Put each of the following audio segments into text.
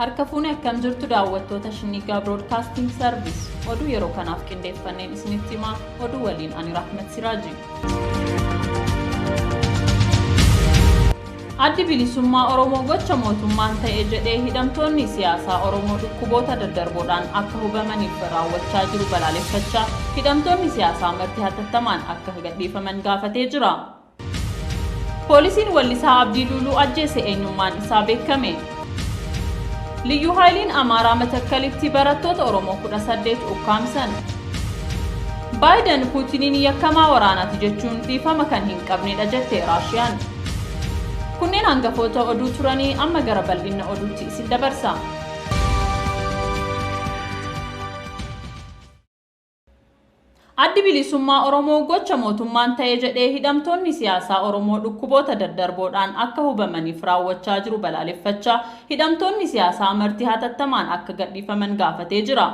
Harka fuune akkam jirtu daawwattoota Shinnigaa Broadcasting Service oduu yeroo kanaaf qindeeffanneen isinitti himaa oduu waliin ani Rahmat Siraaji. Addi bilisummaa Oromoo gocha mootummaan ta'e jedhee hidhamtoonni siyaasaa Oromoo dhukkuboota daddarboodhaan akka hubamaniif raawwachaa jiru balaaleffachaa hidhamtoonni siyaasaa marti hatattamaan akka gadhiifaman gaafatee jira. Poolisiin wallisaa Abdii Luuluu ajjeese eenyummaan isaa beekame. Liyyuu Haayiliin Amaaraa Matakkalitti barattoota Oromoo 18 ukkaamsan. Baayiden Puutiniin yakkamaa waraanaati jechuun dhiifama kan hin qabnedha jette Raashiyaan. Kunneen hangafoota oduu turanii amma gara bal'ina oduutti isin dabarsa. Addi bilisummaa Oromoo gocha mootummaan ta'e jedhee hidhamtoonni siyaasaa Oromoo dhukkuboota daddarboodhaan akka hubamaniif raawwachaa jiru balaaleffachaa hidhamtoonni siyaasaa marti hatattamaan akka gadhiifaman gaafatee jira.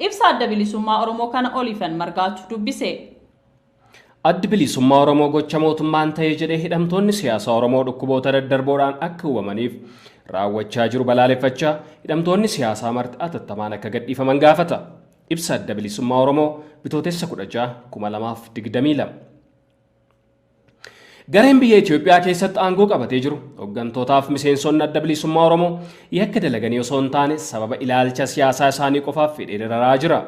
Ibsa adda bilisummaa Oromoo kana Oliifan Margaatu dubbise. Addi bilisummaa Oromoo gocha mootummaan ta'e jedhee hidhamtoonni siyaasaa Oromoo dhukkuboota daddarboodhaan akka hubamaniif raawwachaa jiru balaaleffachaa hidhamtoonni siyaasaa marti hatattamaan akka gadhiifaman gaafata. Ibsa adda bilisummaa Oromoo bitootessa 16 2022. Gareen biyya Itoophiyaa keessatti aangoo qabatee jiru hooggantootaaf miseensonni adda bilisummaa Oromoo yakka dalaganii osoo hin taane sababa ilaalcha siyaasaa isaanii qofaaf fedhee dararaa jira.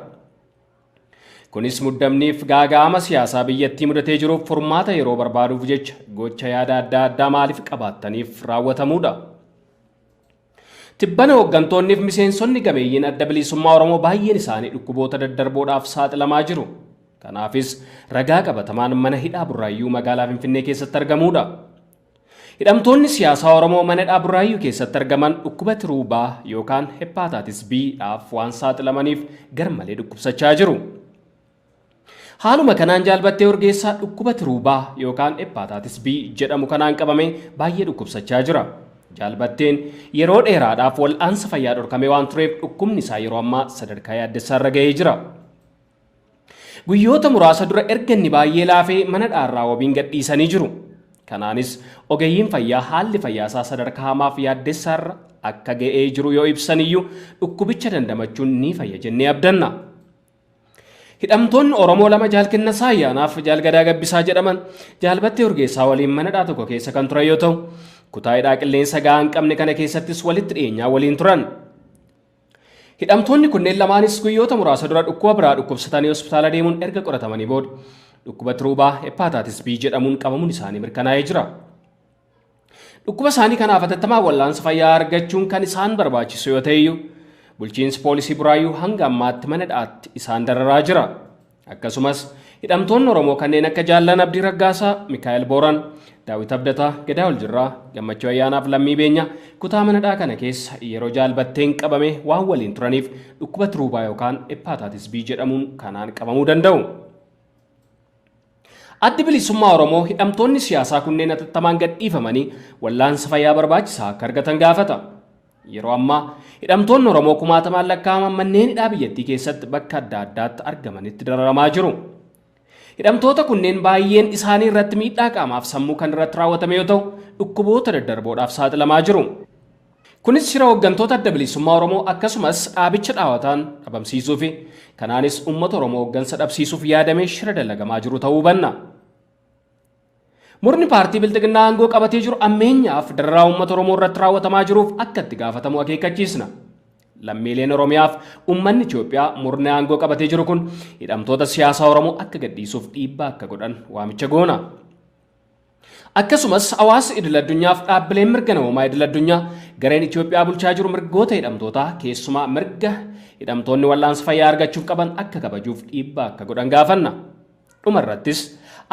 Kunis muddamniif gaaga'ama siyaasaa biyyattii mudatee jiruuf furmaata yeroo barbaaduuf jecha gocha yaada adda addaa maaliif qabaattaniif raawwatamuudha. Tibbana hooggantoonniif miseensonni gameeyyiin adda bilisummaa Oromoo baay'een isaanii dhukkuboota daddarboodhaaf saaxilamaa jiru. Kanaafis ragaa qabatamaan mana hidhaa Burraayyuu magaalaa Finfinnee keessatti argamuudha. Hidhamtoonni siyaasaa Oromoo mana hidhaa Burraayyuu keessatti argaman dhukkuba tiruubaa yookaan heppaataatis B dhaaf waan saaxilamaniif garmalee dhukkubsachaa jiru. Haaluma kanaan Jaalbattee Urgeessaa dhukkuba tiruubaa yookaan heppaataatis B jedhamu kanaan qabamee baay'ee dhukkubsachaa jira. Jaalbatteen yeroo dheeraadhaaf wal'aansa fayyaa dhorkamee waan tureef dhukkubni isaa yeroo ammaa sadarkaa yaaddessaarra ga'ee jira. Guyyoota muraasa dura erga inni baay'ee laafee mana dhaarraa wabiin gadhiisanii jiru. Kanaanis ogeeyyiin fayyaa haalli fayyaa isaa sadarkaa hamaaf yaaddessaarra akka ga'ee jiru yoo ibsan iyyuu dhukkubicha dandamachuun ni fayya jennee abdanna. Hidhamtoonni Oromoo lama Jaal Kennasaa Ayyaanaaf Jaal Gadaa Gabbisaa jedhaman Jaalbattee Urgeessaa waliin mana hidhaa tokko keessa kan turan yoo ta'u, kutaa hidhaa qilleensa gahaa hin qabne kana keessattis walitti dhiyeenyaa waliin turan. Hidhamtoonni kunneen lamaanis guyyoota muraasa dura dhukkuba biraa dhukkubsatanii hospitaala deemuun erga qoratamanii booda dhukkuba tiruubaa heppaataatis B jedhamuun qabamuun isaanii mirkanaa'ee jira. Dhukkuba isaanii kanaaf hatattamaan wal'aansa fayyaa argachuun kan isaan barbaachisu yoo ta'e iyyuu bulchiinsi poolisii Buraayyuu hanga ammaatti mana hidhaatti isaan dararaa jira. Akkasumas hidhamtoonni Oromoo kanneen akka Jaallan Abdii Raggaasaa, Mikaa'el Booran, Daawit Abdataa, Gadaa Oljirraa, Gammachuu Ayyaanaaf Lammii Beenyaa kutaa mana hidhaa kana keessa yeroo Jaalbatteen qabame waan waliin turaniif dhukkuba tiruubaa yookaan heppaataatis B jedhamuun kanaan qabamuu danda'u. Addi Bilisummaa Oromoo hidhamtoonni siyaasaa kunneen hatattamaan gadhiifamanii wallaansa fayyaa barbaachisaa akka argatan gaafata. Yeroo ammaa hidhamtoonni Oromoo kumaatamaan lakkaa'aman manneen hidhaa biyyattii keessatti bakka adda addaatti argamanitti dararamaa jiru. Hidhamtoota kunneen baay'een isaanii irratti miidhaa qaamaaf sammuu kan irratti raawwatame yoo ta'u, dhukkuboota daddarboodhaaf saaxilamaa jiru. Kunis shira hooggantoota Adda Bilisummaa Oromoo akkasumas dhaabicha dhaawataan dhabamsiisuu fi kanaanis uummata Oromoo hooggansa dhabsiisuuf yaadamee shira dalagamaa jiru ta'uu hubanna. Murni paartii Bilxiginnaa aangoo qabatee jiru ammeenyaaf dararaa uummata Oromoo irratti raawwatamaa jiruuf akka itti gaafatamu akeekkachiisna. Lammiileen Oromiyaaf uummanni Itoophiyaa murni aangoo qabatee jiru kun hidhamtoota siyaasaa Oromoo akka gadhiisuuf dhiibbaa akka godhan waamicha goona. Akkasumas hawaasni idil addunyaaf dhaabbileen mirga namoomaa idil addunyaa gareen Itoophiyaa bulchaa jiru mirgoota hidhamtootaa keessumaa mirga hidhamtoonni wal'aansa fayyaa argachuuf qaban akka kabajuuf dhiibbaa akka godhan gaafanna. Dhuma irrattis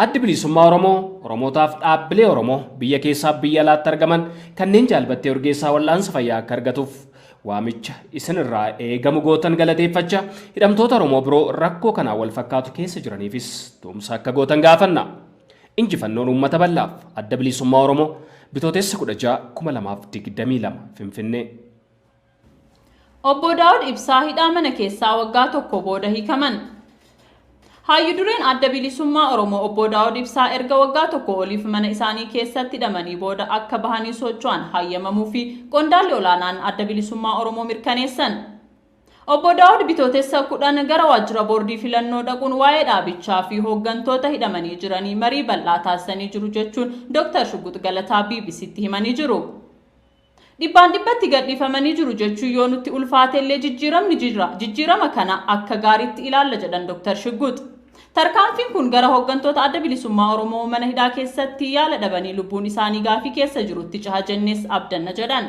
Addi Bilisummaa Oromoo Oromootaaf dhaabbilee Oromoo biyya keessaaf biyya alaatti argaman kanneen Jaalbattee Urgeessaa wal'aansa fayyaa akka argatuuf waamicha isinirraa eegamu gootan galateeffacha hidhamtoota Oromoo biroo rakkoo kanaan wal fakkaatu keessa jiraniifis tumsa akka gootan gaafanna. Injifannoon uummata bal'aaf Adda Bilisummaa Oromoo Bitootessa 16, 2022 Finfinnee. Obbo Daawud Ibsaa hidhaa mana keessaa waggaa tokko booda hiikaman. Hayyu dureen Adda Bilisummaa Oromoo Obbo Daawud Ibsaa erga waggaa tokko oliif mana isaanii keessatti hidhamanii booda akka bahanii socho'an hayyamamuu fi qondaalli olaanaan Adda Bilisummaa Oromoo mirkaneessan. Obbo Daawud bitootessa 10 gara waajjira boordii filannoo dhaquun waa'ee dhaabichaa fi hooggantoota hidhamanii jiranii marii bal'aa taasisanii jiru jechuun Dr. Shugguut Galataa BBCtti himanii jiru. Dhibbaan dhibbatti gadhiifamanii jiru jechuun yoo nutti ulfaatellee jijjiiramni jira. Jijjiirama kana akka gaariitti ilaalla jedhan Dr. Shugguut. Tarkaanfiin kun gara hooggantoota Adda Bilisummaa Oromoo mana hidhaa keessatti yaala dhabanii lubbuun isaanii gaafii keessa jirutti caha jennees abdanna jedhan.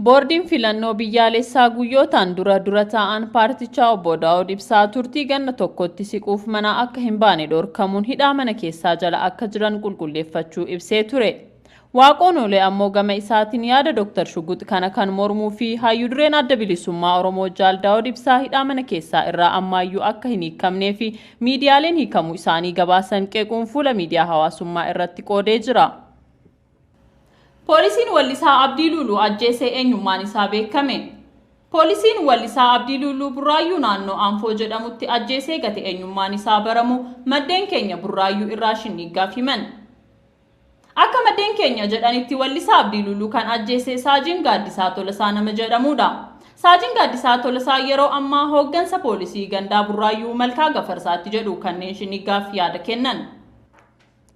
Boordiin filannoo biyyaalessaa guyyootaan dura taa'an paartichaa Obbo Daawud Ibsaa turtii ganna tokkotti siquuf mana akka hin baane dhorkamuun hidhaa mana keessaa jala akka jiran qulqulleeffachuu ibsee ture. Waaqoon Olee ammoo gama isaatiin yaada Dr. Shugguut kana kan mormuu fi hayyu dureen Adda Bilisummaa Oromoo Jaal Daawud Ibsaa hidhaa mana keessaa irraa ammaayyuu akka hin hiikamnee fi miidiyaaleen hiikamuu isaanii gabaasan qeequun fuula miidiyaa hawaasummaa irratti qoodee jira. Poolisiin wallisaa Abdii Luuluu ajjeesee eenyummaan isaa beekame. Poolisiin wallisaa Abdii Luuluu Burraayyuu naannoo Anfoo jedhamutti ajjeesee gate eenyummaan isaa baramu maddeen keenya Burraayyuu irraa shinniiggaaf himan. Akka maddeen keenya jedhanitti wallisaa Abdii Luuluu kan ajjeese Saajiin Gaaddisaa Tolasaa nama jedhamudha. Saajiin Gaaddisaa Tolasaa yeroo ammaa hooggansa poolisii gandaa Burraayyuu Malkaa Gafarsaatti jedhu kanneen shinniiggaaf yaada kennan.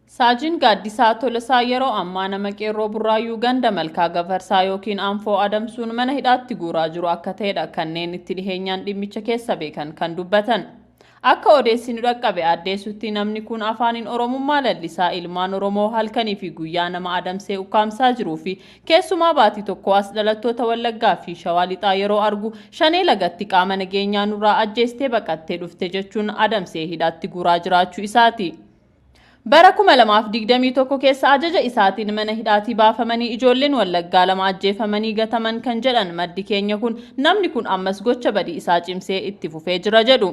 Saajiin Gaaddisaa Tolasaa yeroo ammaa nama qeerroo Burraayyuu ganda Malkaa Gafarsaa yookiin Anfoo adamsuun mana hidhaatti guuraa jiru akka ta'edha kanneen itti dhiheenyaan dhimmicha keessa beekan kan dubbatan. Akka odeessi nu dhaqqabe addeessutti namni kun afaaniin Oromummaa lallisaa ilmaan Oromoo halkanii fi guyyaa nama adamsee ukkaamsaa jiruu fi keessumaa baatii tokko as dhalattoota Wallaggaa fi Shawaa Lixaa yeroo argu shanee lagatti qaama nageenyaa nurraa ajjeestee baqattee dhufte jechuun adamsee hidhaatti guuraa jiraachuu isaati. Bara 2021 keessa ajaja isaatiin mana hidhaatii baafamanii ijoolleen Wallaggaa lama ajjeefamanii gataman kan jedhan maddi keenya kun namni kun ammas gocha badii isaa cimsee itti fufee jira jedhu.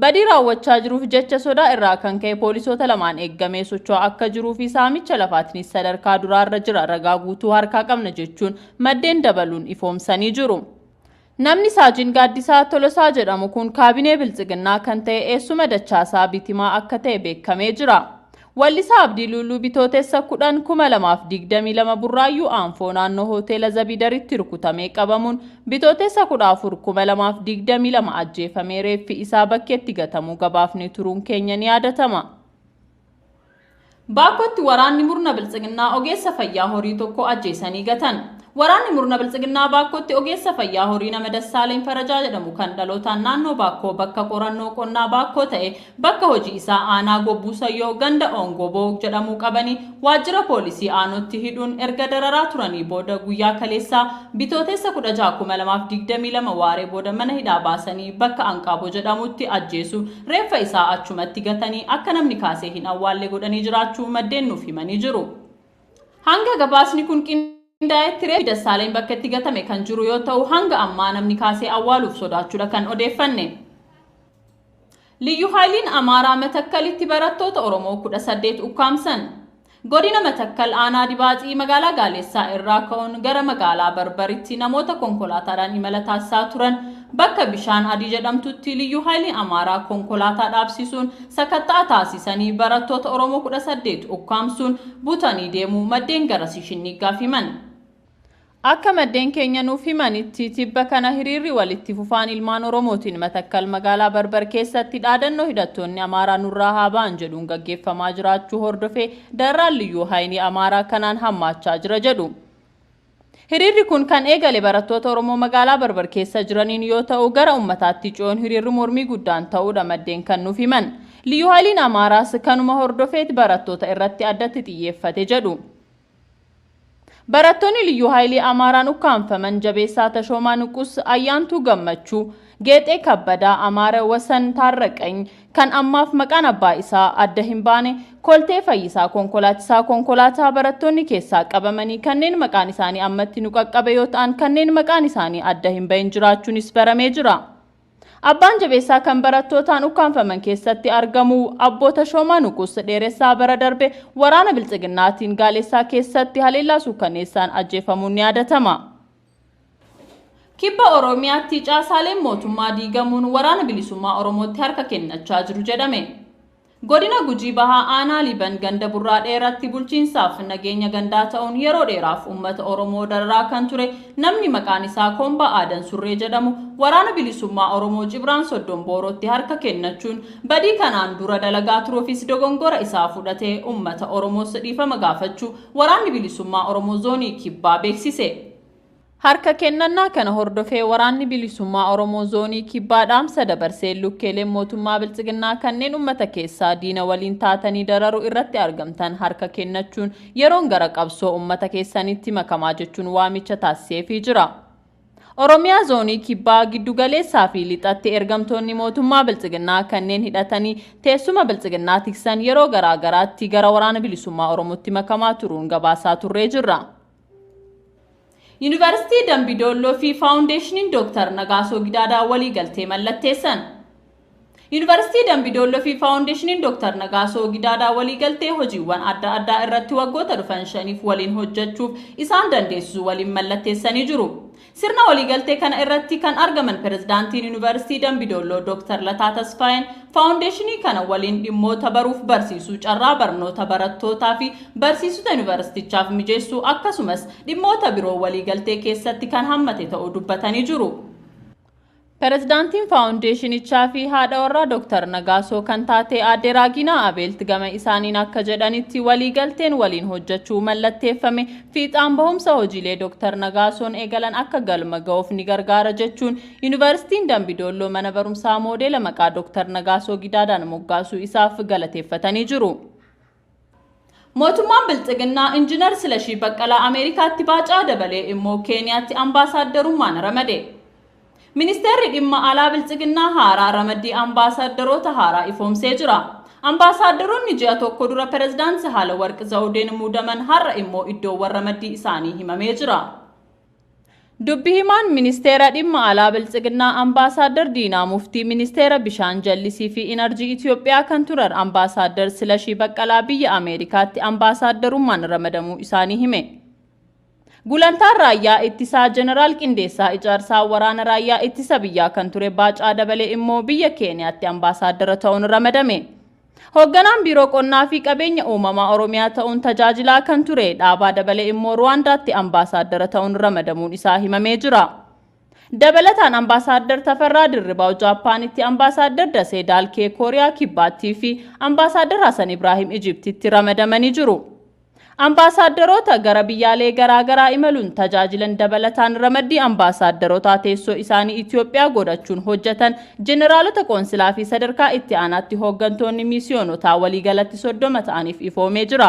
Badii raawwachaa jiruuf jecha sodaa irraa kan ka'e poolisoota lamaan eeggamee socho'aa akka jiruu fi saamicha lafaatinis sadarkaa duraarra jira ragaa guutuu harkaa qabna jechuun maddeen dabaluun ifoomsanii jiru. Namni Saajiin Gaaddisaa Tolosaa jedhamu kun kaabinee Biltsiginnaa kan ta'e eessuma Dachaasaa Bitimaa akka ta'e beekamee jira. Wallisaa Abdii Luuluu bitootessa 10 2022 Burraayyuu Anfoo naannoo hoteela Zabidaritti rukutamee qabamuun bitootessa 14 2022 ajjeefamee reeffi isaa bakkeetti gatamuu gabaafne turuun keenya ni yaadatama. Baakkootti waraanni murna Biltsiginnaa ogeessa fayyaa horii tokko ajjeesanii gatan. Waraanni murna Biltsiginnaa Baakkootti ogeessa fayyaa horii nama Dassaaleen Farajaa jedhamu kan dhalootaan naannoo Baakkoo bakka qorannoo qonnaa Baakkoo ta'e bakka hojii isaa aanaa Gobbuu Sayyoo ganda Ongoboo jedhamu qabanii waajjira poolisii aanootti hidhuun erga dararaa turanii booda guyyaa kaleessaa bitootessa 16 2022 waaree booda mana hidhaa baasanii bakka Anqaaboo jedhamutti ajjeesu reeffa isaa achumatti gatanii akka namni kaasee hin awwaalle godhanii jiraachuu maddeen nuuf himanii jiru. Hanga gabaasni kun qindaa'etti reeffi Dassaaleen bakka itti gatame kan jiru yoo ta'u hanga ammaa namni kaasee awwaaluuf sodaachuudha kan odeeffanne. Liyyu Haayiliin Amaaraa Matakkalitti barattoota Oromoo 18 ukkaamsan. Godina Matakkal aanaa Dibaaxii magaalaa Gaaleessaa irraa ka'uun gara magaalaa Barbaritti namoota konkolaataadhaan imala taasisaa turan bakka bishaan adii jedhamtutti Liyyu Haayiliin Amaaraa konkolaataa dhaabsisuun sakatta'aa taasisanii barattoota Oromoo 18 ukkaamsuun butanii deemuu maddeen garasii shinniiggaaf himan. Akka maddeen keenya nuuf himanitti tibba kana hiriirri walitti fufaan ilmaan Oromootiin Matakkal magaalaa Barbar keessatti dhaadannoo hidhattoonni Amaaraa nurraa haa ba'an jedhuun gaggeeffamaa jiraachuu hordofee dararaan Liyyuu Haayilii Amaaraa kanaan hammaachaa jira jedhu. Hiriirri kun kan eegale barattoota Oromoo magaalaa Barbar keessa jiraniin yoo ta'u gara uummataatti ce'uun hiriirri mormii guddaan ta'uudha maddeen kan nuuf himan. Liyyuu Haayiliin Amaaraas kanuma hordofeet barattoota irratti addatti xiyyeeffate jedhu. Barattoonni Liyyuu Haayilii Amaaraan ukkaamfaman Jabeessaa Tashoomaa Nuqus, Ayyaantuu Gammachuu, Geexee Kabbadaa, Amaara Wasan Taarraqany kan ammaaf maqaan abbaa isaa adda hin baane, Koltee Fayyisaa konkolaachisaa konkolaataa barattoonni keessaa qabamanii kanneen maqaan isaanii ammatti nu qaqqabe yoo ta'an kanneen maqaan isaanii adda hin bahin jiraachuunis baramee jira. Abbaan Jabeessaa kan barattootaan ukkaamfaman keessatti argamu Abbo Tashoomaa Nuqus dheeressaa bara darbe waraana Biltsiginnaatiin Gaaleessaa keessatti haleellaa suukkanneessaan ajjeefamuun ni yaadatama. Kibba Oromiyaatti caasaaleen mootummaa diigamuun waraana bilisummaa Oromootti harka kennachaa jiru jedhame. Godina Gujii Bahaa Aanaa Liban ganda Burraa Dheeraatti bulchiinsaaf nageenya gandaa ta'uun yeroo dheeraaf uummata Oromoo dararaa kan ture namni maqaan isaa Kombaa Aadan Surree jedhamu waraana bilisummaa Oromoo Cibraan Soddon Boorootti harka kennachuun badii kanaan dura dalagaa turuufis dogongora isaa fudhatee uummata Oromoos dhiifama gaafachuu waraanni bilisummaa Oromoo zoonii Kibbaa beeksise. Harka kennannaa kana hordofee waraanni bilisummaa Oromoo zoonii Kibbaa dhaamsa dabarsee lukkeeleen mootummaa Biltsiginnaa kanneen uummata keessaa diina waliin taatanii dararuu irratti argamtan harka kennachuun yeroon gara qabsoo uummata keessanitti makamaa jechuun waamicha taasiseefii jira. Oromiyaa zoonii Kibbaa giddugaleessaa fi lixatti ergamtoonni mootummaa Biltsiginnaa kanneen hidhatanii teessuma Biltsiginnaa tiksan yeroo garaa garaatti gara waraana bilisummaa Oromootti makamaa turuun gabaasaa turree jirra. Yuunivarsiitii Dambidolloo fi Faawundeeshiniin Dooktar Nagaasoo Gidaadaa walii galtee mallatteessan. Yuunivarsiitii Dambidolloo fi Faawundeeshiniin Dooktar Nagaasoo Gidaadaa walii galtee hojiiwwan adda addaa irratti waggoota dhufan 5 waliin hojjechuuf isaan dandeessisu waliin mallatteessanii jiru. Sirna waliigaltee kana irratti kan argaman pirezidaantiin Yuunivarsiitii Dambidolloo Dooktar Lataa Tasfaayeen faawundeeshinii kana waliin dhimmoota baruuf barsiisuu, carraa barnoota barattootaa fi barsiisota yuunivarsiitichaaf mijeessuu akkasumas dhimmoota biroo waliigaltee keessatti kan hammate ta'uu dubbatanii jiru. Pirezidaantiin faawundeeshinichaa fi haadha warraa Dooktar Nagaasoo kan taate Aadde Raaginaa Abeelt gama isaaniin akka jedhanitti waliigalteen waliin hojjechuu mallatteeffame fiixaan bahumsa hojiilee Dooktar Nagaasoon eegalan akka galma ga'uuf ni gargaara jechuun Yuunivarsiitiin Dambidolloo mana barumsaa moodeela maqaa Dooktar Nagaasoo Gidaadaan moggaasuu isaaf galateeffatanii jiru. Mootummaan Biltsiginnaa Injiinar Silashii Baqqalaa Ameerikaatti baacaa dabalee immoo Keeniyaatti ambaasaaddarummaan ramade. Ministeerri dhimma alaa Biltsiginnaa haaraa ramaddii ambaasaaddaroota haaraa ifoomsee jira. Ambaasaaddaroonni ji'a tokko dura pirezidaantii Sahaalawarq Zawudeen muudaman har'a immoo iddoowwan ramaddii isaanii himamee jira. Dubbi himaan ministeera dhimma alaa Biltsiginnaa Ambaasaadder Diinaa Muftii ministeera bishaan jallisii fi inarjii Itoophiyaa kan turan Ambaasaadder Silashii Baqqalaa biyya Ameerikaatti ambaasaaddarummaan ramadamuu isaanii hime. Gulantaan raayyaa ittisaa Jeneraal Qindeessaa Ijaarsaa waraana raayyaa ittisa biyyaa kan ture Baacaa Dabalee immoo biyya Keeniyaatti ambaasaadara ta'uun ramadame. Hoogganaan biiroo qonnaa fi qabeenya uumamaa Oromiyaa ta'uun tajaajilaa kan ture Dhaabaa Dabalee immoo Ruwaandaatti ambaasaadara ta'uun ramadamuun isaa himamee jira. Dabalataan ambaasaadar Tafarraa Dirribaa'u Jaappaanitti, ambaasaadar Dasee Daalkee Kooriyaa Kibbaattii fi ambaasaadar Hasan Ibraahim Ijiptitti ramadamanii jiru. Ambaasaaddaroota gara biyyaalee garaa garaa imaluun tajaajilan dabalataan ramaddii ambaasaaddaroota teessoo isaanii Itoophiyaa godhachuun hojjetan jeneraalota qoonsilaa fi sadarkaa itti aanaatti hooggantoonni miisiyoonotaa waliigalatti 30 ta'aniif ifoomee jira.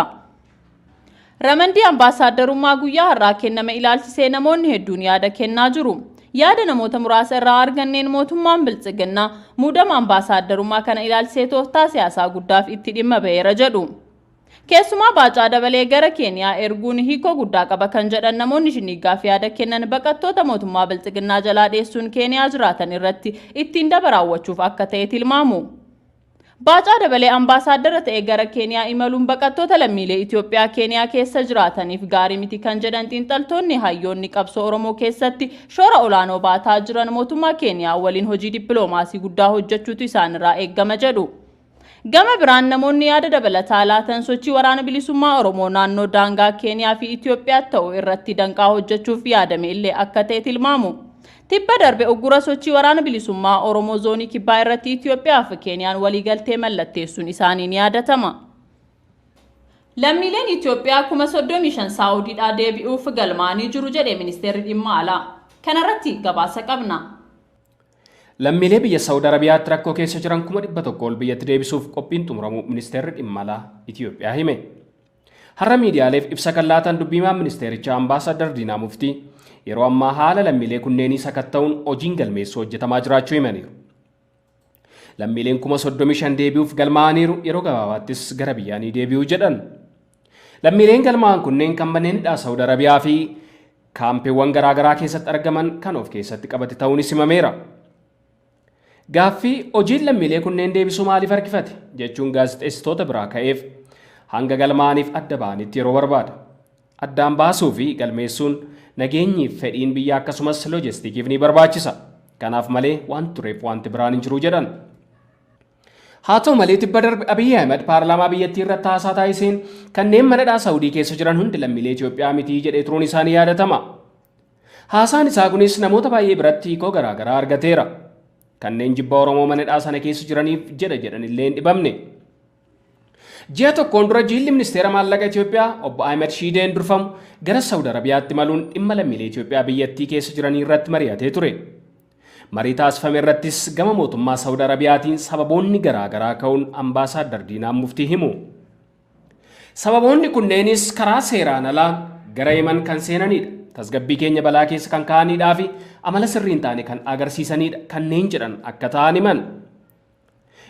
Ramaddii ambaasaaddarummaa guyyaa har'aa kenname ilaalchisee namoonni hedduun yaada kennaa jiru. Yaada namoota muraasa irraa arganneen mootummaan Biltsiginnaa muudama ambaasaaddarummaa kana ilaalchisee tooftaa siyaasaa guddaaf itti dhimma ba'eera jedhu. Keessumaa Baacaa Dabalee gara Keeniyaa erguun hiikoo guddaa qaba kan jedhan namoonni shinniiggaaf yaada kennan baqattoota mootummaa Biltsiginnaa jalaa dheessuun Keeniyaa jiraatan irratti ittiin daba raawwachuuf akka ta'e tilmaamu. Baacaa Dabalee ambaasaaddara ta'e gara Keeniyaa imaluun baqattoota lammiilee Itoophiyaa Keeniyaa keessa jiraataniif gaarii miti kan jedhan xiinxaltoonni hayyoonni qabsoo Oromoo keessatti shoora olaanoo baataa jiran mootummaa Keeniyaa waliin hojii dippiloomaasii guddaa hojjechuutu isaanirraa eeggama jedhu. Gama biraan namoonni yaada dabalataa laatan sochii waraana bilisummaa Oromoo naannoo daangaa Keeniyaa fi Itoophiyaa ta'u irratti danqaa hojjechuuf yaadame illee akka ta'e tilmaamu. Tibba darbe uggura sochii waraana bilisummaa Oromoo zoonii Kibbaa irratti Itoophiyaa fi Keeniyaan waliigaltee mallatteessuun isaanii ni yaadatama. Lammiileen Itoophiyaa 35,000 Saawudiidhaa deebi'uuf galmaanii jiru jedhe ministeerri dhimma alaa. Kanarratti gabaasa qabna. Lammiilee biyya Saawud Arabiyaatti rakkoo keessa jiran 100,000 ol biyyatti deebisuuf qophiin xumuramuu ministeerri dhimma alaa Itoophiyaa hime. Har'a miidiyaaleef ibsa kan laatan dubbiimaan ministeerichaa Ambaasaadar Diinaa Muftii yeroo ammaa haala lammiilee kunneenii sakatta'uun hojiin galmeessuu hojjetamaa jiraachuu himaniiru. Lammiileen 35,000 deebi'uuf galmaa'aniiru yeroo gabaabaattis gara biyyaa ni deebi'u jedhan. Lammiileen galmaa'an kunneen kan manneen hidhaa Saawud Arabiyaa fi kaampiiwwan garaagaraa keessatti argaman kan of keessatti qabate ta'uunis himameera. Gaaffii hojiin lammiilee kunneen deebisuu maaliif harkifate jechuun gaazexeessitoota biraa ka'eef hanga galmaa'aniif adda ba'anitti yeroo barbaada. Addaan baasuu fi galmeessuun nageenyiif fedhiin biyyaa akkasumas loojistikiif ni barbaachisa. Kanaaf malee waan tureef wanti biraan hin jiru jedhan. Haa ta'u malee tibba darbe Abiyyi Ahmed paarlaamaa biyyattii irratti haasaa taasiseen kanneen mana hidhaa Saawudii keessa jiran hundi lammiilee Itoophiyaa miti jedhee turuun isaanii yaadatama. Haasaan isaa kunis namoota baay'ee biratti hiikoo garaagaraa argateera. Kanneen jibba Oromoo mana hidhaa sana keessa jiraniif jedha jedhan illee hin dhibamne. Ji'a tokkoon dura jilli ministeera maallaqa Itoophiyaa obbo Ahmed Shiideen durfamu gara Saawud Arabiyaatti imaluun dhimma lammiilee Itoophiyaa biyyattii keessa jiranii irratti mari'atee ture. Marii taasifame irrattis gama mootummaa Saawud Arabiyaatiin sababoonni garaagaraa ka'uun ambaasaaddar Diinaan Muftii himu. Sababoonni kunneenis karaa seeraan alaa gara Yemen kan seenanidha. Tasgabbii keenya balaa keessa kan kaa'anidhaa fi amala sirrii hin taane kan agarsiisanidha kanneen jedhan akka ta'an himan.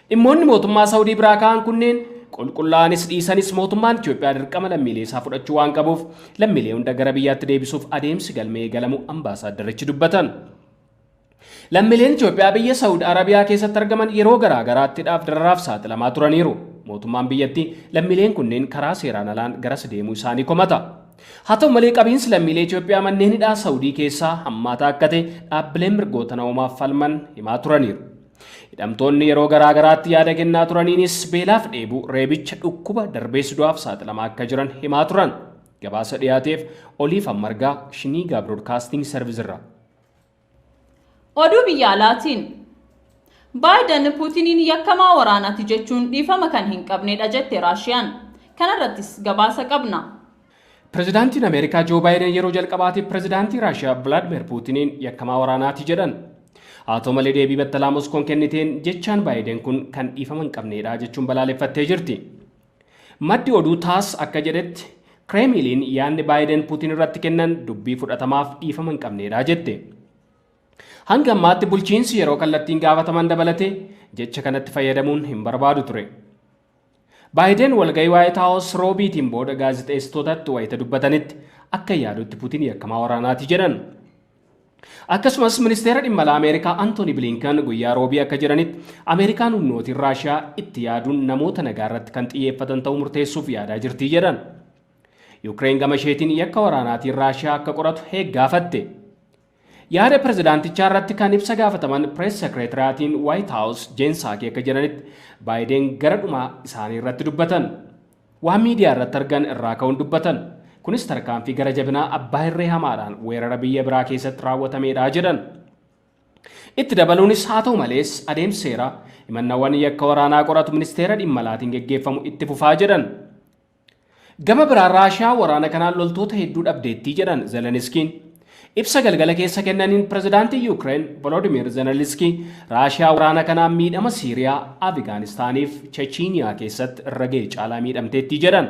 Dhimmoonni mootummaa Saawudii biraa ka'an kunneen qulqullaa'anis dhiisanis mootummaan Itoophiyaa dirqama lammiilee isaa fudhachuu waan qabuuf lammiilee hunda gara biyyaatti deebisuuf adeemsi galmee eegalamu ambaasaaddarichi dubbatan. Lammiileen Itoophiyaa biyya Saawud Arabiyaa keessatti argaman yeroo garaa garaatti dararaaf saaxilamaa turaniiru. Mootummaan biyyattii lammiileen kunneen karaa seeraan alaan garas deemuu isaanii komata. Haa ta'u malee qabiinsi lammiilee Itoophiyaa manneen hidhaa Saawudii keessaa hammaataa akka ta'e dhaabbileen mirgoota namoomaaf falman himaa turaniiru. Hidhamtoonni yeroo garaa garaatti yaada kennaa turaniinis beelaaf dheebuu, reebicha, dhukkuba darbees du'aaf saaxilamaa akka jiran himaa turan. Gabaasa dhiyaateef Oliif Ammargaa Shiniigaa Broadcasting Service irraa. Oduu biyya alaatiin Baayiden Puutiniin yakkamaa waraanaati jechuun dhiifama kan hin qabnedha jette Raashiyaan. Kanarrattis gabaasa qabna. Pireezidaantiin Ameerikaa Joo Baayiden yeroo jalqabaatiif pireezidaantii Raashiyaa Vilaadimir Puutiniin yakkamaa waraanaati jedhan. Haa ta'u malee deebii battalaa Moskoon kenniteen jechaan Baayiden kun kan dhiifama hin qabnedha jechuun balaaleffattee jirti. Maddi oduu Taas akka jedhetti Kireemiliin yaadni Baayiden Puutiin irratti kennan dubbii fudhatamaaf dhiifama hin qabnedha jette. Hanga ammaatti bulchiinsi yeroo kallattiin gaafataman dabalatee jecha kanatti fayyadamuun hin barbaadu ture. Baayiden walgahii Waayit Haawus roobiitiin booda gaazexeessitootatti wayita dubbatanitti akka yaadutti Puutiin yakkamaa waraanaati jedhan. Akkasumas ministeera dhimma alaa Ameerikaa Antooni Bilinkan guyyaa roobii akka jedhanitti Ameerikaan humnootiin Raashiyaa itti yaaduun namoota nagaa irratti kan xiyyeeffatan ta'uu murteessuuf yaadaa jirti jedhan. Yukireen gama isheetiin yakka waraanaatiin Raashiyaa akka qoratu Heeg gaafatte. Yaada pirezidaantichaa irratti kan ibsa gaafataman pirees sekireetiraatiin Waayit Haawus Jeen Saakii akka jedhanitti Baayiden gara dhumaa isaanii irratti dubbatan. Waan miidiyaa irratti argan irraa ka'uun dubbatan. Kunis tarkaanfii gara jabinaa abbaa irree hamaadhaan weerara biyya biraa keessatti raawwatamedha jedhan. Itti dabaluunis haa ta'u malees adeemsi seeraa himannaawwan yakka waraanaa qoratu ministeera dhimma alaatiin geggeeffamu itti fufaa jedhan. Gama biraan Raashiyaa waraana kanaan loltoota hedduu dhabdeettii jedhan Zeleniskiin. Ibsa galgala keessa kennaniin pirezidaantii Yuukireen Volodimir Zelenskii Raashiyaa waraana kanaan miidhama Siiriyaa, Afgaanistaaniif Chechiiniyaa keessatti irra ga'e caalaa miidhamteetti jedhan.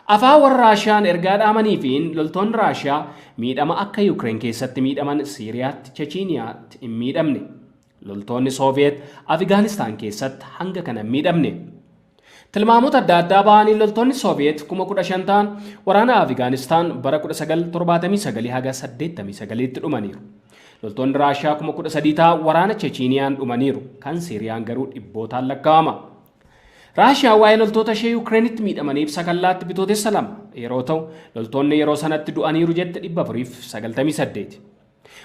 Afaan warra Raashiyaan ergaa dhaamaniifiin loltoonni Raashiyaa miidhama akka Yuukireen keessatti miidhaman Siiriyaatti, Chechiiniyaatti hin miidhamne. Loltoonni Sooviyeet Afgaanistaan keessatti hanga kana hin miidhamne. Tilmaamota adda addaa ba'anii loltoonni Sooviyeet 15,000 ta'an waraana Afgaanistaan bara 1979 haga 89tti dhumaniiru. Loltoonni Raashiyaa 13,000 ta'an waraana Chechiiniyaan dhumaniiru. Kan Siiriyaan garuu dhibbootaan lakkaa'ama. Raashiyaan waa'ee loltoota ishee Yukireenitti miidhamanii ibsa kallaatti bitootessa 2 yeroo ta'u loltoonni yeroo sanatti du'aniiru jette 498.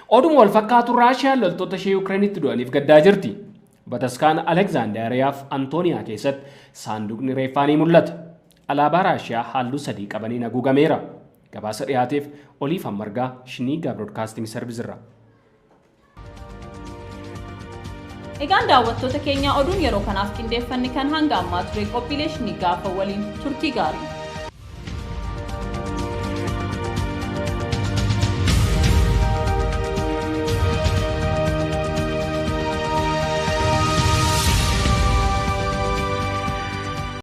Oduma wal fakkaatu Raashiyaan loltoota ishee Yukireenitti du'aniif gaddaa jirti. Bataskaan Alekzaandariyaaf Antooniyaa keessatti saanduqni reeffaa ni mul'ata. Alaabaa Raashiyaa halluu 3 qabaniin haguugameera. Gabaasa dhiyaateef Oliif Ammargaa Shiniigaa Broadcasting Service irraa. Egaan daawwattoota keenya oduun yeroo kanaaf qindeeffanne kan hanga ammaa ture qophiilee Shiniigaa waliin turtii gaarii.